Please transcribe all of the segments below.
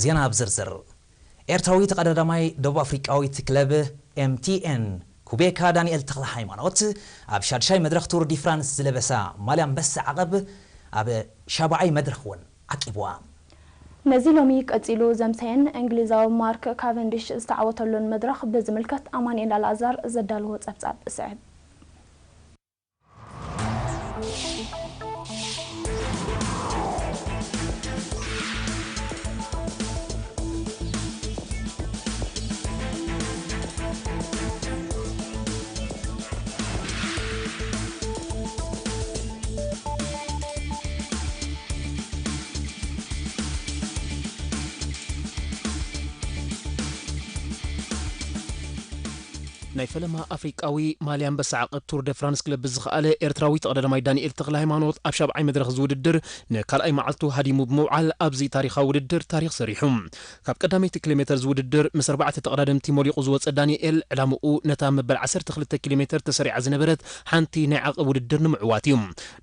ዜና ብዝርዝር። ኤርትራዊ ተቐዳዳማይ ደቡብ ኣፍሪቃዊት ክለብ ኤምቲኤን ኩቤካ ዳንኤል ተኽለ ሃይማኖት ኣብ ሻድሻይ መድረኽ ቱር ዲ ፍራንስ ዝለበሳ ማልያ ኣንበሳ ዓቐብ ኣብ ሻብዓይ መድረኽ እውን ዓቂብዋ። ነዚ ሎሚ ቀጺሉ ዘምሰየን እንግሊዛዊ ማርክ ካቨንዲሽ ዝተዓወተሉን መድረኽ ብዝምልከት ኣማኑኤል ኣልኣዛር ዘዳለዎ ጸብጻብ እስዕብ። ናይ ፈለማ ኣፍሪቃዊ ማልያ ኣንበሳ ዓቐብ ቱር ደ ፍራንስ ክለብስ ዝኸኣለ ኤርትራዊ ተቐዳዳማይ ዳንኤል ተኽለ ሃይማኖት ኣብ ሻብዓይ መድረኽ እዚ ውድድር ንካልኣይ መዓልቱ ሃዲሙ ብምውዓል ኣብዚ ታሪኻዊ ውድድር ታሪኽ ሰሪሑ። ካብ ቀዳመይቲ ኪሎ ሜተር እዚ ውድድር ምስ ኣርባዕተ ተቐዳደምቲ ሞሊቑ ዝወጸ ዳንኤል ዕላምኡ ነታ መበል ዓሰርተ ክልተ ኪሎ ሜተር ተሰሪዓ ዝነበረት ሓንቲ ናይ ዓቐብ ውድድር ንምዕዋት እዩ።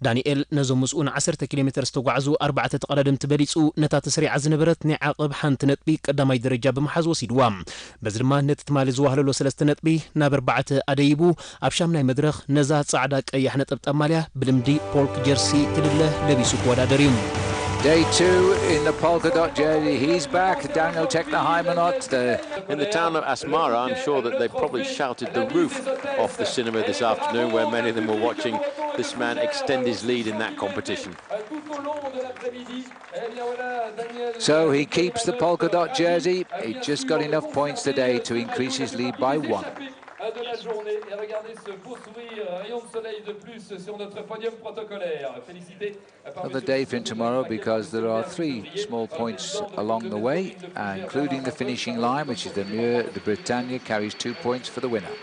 ዳንኤል ነዞም ምስኡ ንዓሰርተ ኪሎ ሜተር ዝተጓዕዙ ኣርባዕተ ተቐዳደምቲ በሊጹ ነታ ተሰሪዓ ዝነበረት ናይ ዓቐብ ሓንቲ ነጥቢ ቀዳማይ ደረጃ ብምሓዝ ወሲድዋ። በዚ ድማ ነቲ ትማሊ ዝዋህለሎ ሰለስተ ነጥቢ ናብ ኣርባዕተ ኣደይቡ ኣብ ሻምናይ መድረኽ ነዛ ጻዕዳ ቀያሕ ነጠብጣብ ማልያ ብልምዲ ፖልክ ጀርሲ ትልለ ለቢሱ ክወዳደር እዩ። Day two in the polka dot jersey. He's back, Daniel Tekna Heimanot. The In the town of Asmara, I'm sure that they probably shouted the roof off the cinema this afternoon, where many of them were watching this man extend his lead in that competition. So he keeps the polka dot jersey. He just got enough points today to increase his lead by one. Another day for him tomorrow because there are three small points along the way, uh, including the finishing line, which is the Mur de Bretagne, carries two points for the winner.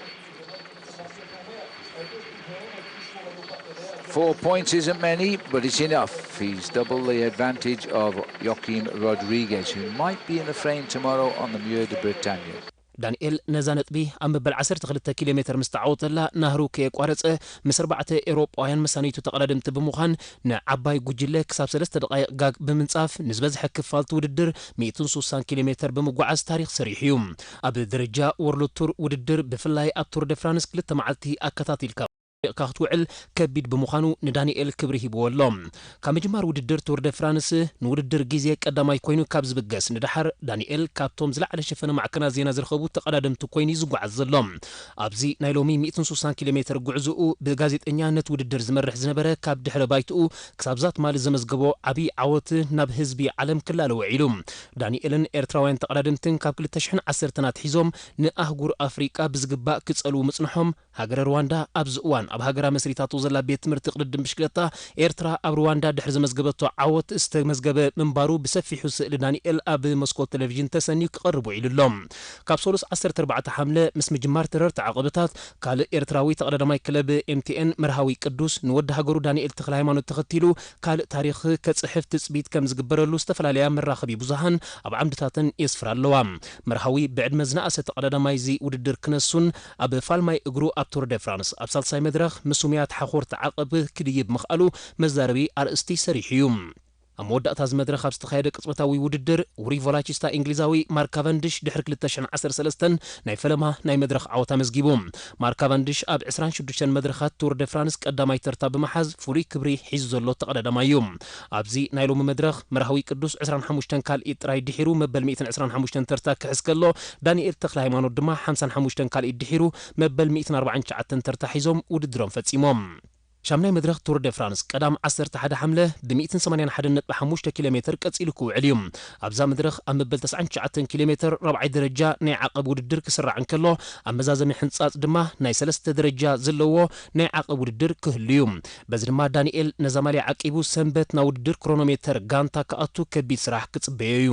Four points isn't many, but it's enough. He's double the advantage of Joaquim Rodriguez, who might be in the frame tomorrow on the Mur de Bretagne. ዳንኤል ነዛ ነጥቢ ኣብ መበል ዓሰርተ ክልተ ኪሎ ሜተር ምስ ተዓወተላ ናህሩ ከየቋረጸ ምስ ኣርባዕተ ኤውሮጳውያን መሳነይቱ ተቐዳደምቲ ብምዃን ንዓባይ ጉጅለ ክሳብ ሰለስተ ደቓይቕ ጋግ ብምንጻፍ ንዝበዝሐ ክፋል እቲ ውድድር ሚእትን ሱሳን ኪሎ ሜተር ብምጓዓዝ ታሪኽ ሰሪሑ እዩ። ኣብ ደረጃ ወርልድ ቱር ውድድር ብፍላይ ኣብ ቱር ደ ፍራንስ ክልተ መዓልቲ ኣከታቲልካ ክትውዕል ከቢድ ብምዃኑ ንዳንኤል ክብሪ ሂብዎ ኣሎ። ካብ ምጅማር ውድድር ቱር ደ ፍራንስ ንውድድር ግዜ ቀዳማይ ኮይኑ ካብ ዝብገስ ንደሓር ዳንኤል ካብቶም ዝለዓለ ሸፈነ ማዕከናት ዜና ዝረኸቡ ተቐዳደምቲ ኮይኑ እዩ ዝጓዓዝ ዘሎ። ኣብዚ ናይ ሎሚ ሚእትን ሱሳን ኪሎ ሜተር ጉዕዝኡ ብጋዜጠኛ ነቲ ውድድር ዝመርሕ ዝነበረ ካብ ድሕረ ባይትኡ ክሳብ እዛ ትማሊ ዘመዝገቦ ዓብዪ ዓወት ናብ ህዝቢ ዓለም ክላለ ውዒሉ። ዳንኤልን ኤርትራውያን ተቐዳደምትን ካብ ክልተ ሽሕን ዓሰርተን ኣትሒዞም ንኣህጉር ኣፍሪቃ ብዝግባእ ክጸልዉ ምጽንሖም ሃገረ ሩዋንዳ ኣብዚ እዋን ኣብ ሃገራ መስሪታቶ ዘላ ቤት ትምህርቲ ቅድድም ብሽክለታ ኤርትራ ኣብ ሩዋንዳ ድሕሪ ዘመዝገበቶ ዓወት ዝተመዝገበ ምንባሩ ብሰፊሑ ስእሊ ዳንኤል ኣብ መስኮት ቴሌቪዥን ተሰንዩ ክቐርብ ውዒሉ ኣሎ። ካብ ሰሉስ ዓሰርተ ኣርባዕተ ሓምለ ምስ ምጅማር ተረርቲ ዓቐብታት ካልእ ኤርትራዊ ተቐዳዳማይ ክለብ ኤምቲኤን መርሃዊ ቅዱስ ንወዲ ሃገሩ ዳንኤል ተኽለ ሃይማኖት ተኸቲሉ ካልእ ታሪኽ ከጽሕፍ ትጽቢት ከም ዝግበረሉ ዝተፈላለያ መራኸቢ ብዙሃን ኣብ ዓምድታተን የስፍራ ኣለዋ። መርሃዊ ብዕድመ ዝነኣሰ ተቐዳዳማይ እዚ ውድድር ክነሱን ኣብ ፋልማይ እግሩ ኣብ ቱር ደ ፍራንስ ኣብ ሳልሳይ መድረኽ ምስ ሱሙያ ተሓኾርቲ ዓቐብ ክድይብ ምኽኣሉ መዛረቢ ኣርእስቲ ሰሪሑ እዩ። ኣብ መወዳእታ እዚ መድረኽ ኣብ ዝተኻየደ ቅጽበታዊ ውድድር ውሩይ ቮላቺስታ እንግሊዛዊ ማርክ ካቨንድሽ ድሕሪ ክልተ ሽሕን ዓሰርተ ሰለስተን ናይ ፈለማ ናይ መድረኽ ዓወት ኣመዝጊቡ። ማርክ ካቨንድሽ ኣብ ዕስራን ሽዱሽተን መድረኻት ቱር ደ ፍራንስ ቀዳማይ ተርታ ብምሓዝ ፍሉይ ክብሪ ሒዙ ዘሎ ተቐዳዳማይ እዩ። ኣብዚ ናይ ሎሚ መድረኽ መርሃዊ ቅዱስ ዕስራን ሓሙሽተን ካልኢት ጥራይ ድሒሩ መበል ሚእትን ዕስራን ሓሙሽተን ተርታ ክሕዝ ከሎ ዳንኤል ተኽለ ሃይማኖት ድማ ሓምሳን ሓሙሽተን ካልኢት ድሒሩ መበል ሚእትን ኣርባዓን ትሽዓተን ተርታ ሒዞም ውድድሮም ፈጺሞም። ሻምናይ መድረኽ ቱር ደ ፍራንስ ቀዳም ዓሰርተ ሓደ ሓምለ ብ ሚእትን ሰማንያን ሓደን ነጥቢ ሓሙሽተ ኪሎ ሜተር ቀጺሉ ክውዕል እዩ። ኣብዛ መድረኽ ኣብ መበል ተስዓን ትሽዓተን ኪሎ ሜተር ራብዓይ ደረጃ ናይ ዓቐብ ውድድር ክስራዕ እንከሎ፣ ኣብ መዛዘሚ ሕንጻጽ ድማ ናይ ሰለስተ ደረጃ ዘለዎ ናይ ዓቐብ ውድድር ክህሉ እዩ። በዚ ድማ ዳንኤል ነዛ ማልያ ዓቂቡ ሰንበት ናብ ውድድር ክሮኖሜተር ጋንታ ክኣቱ ከቢድ ስራሕ ክጽበዮ እዩ።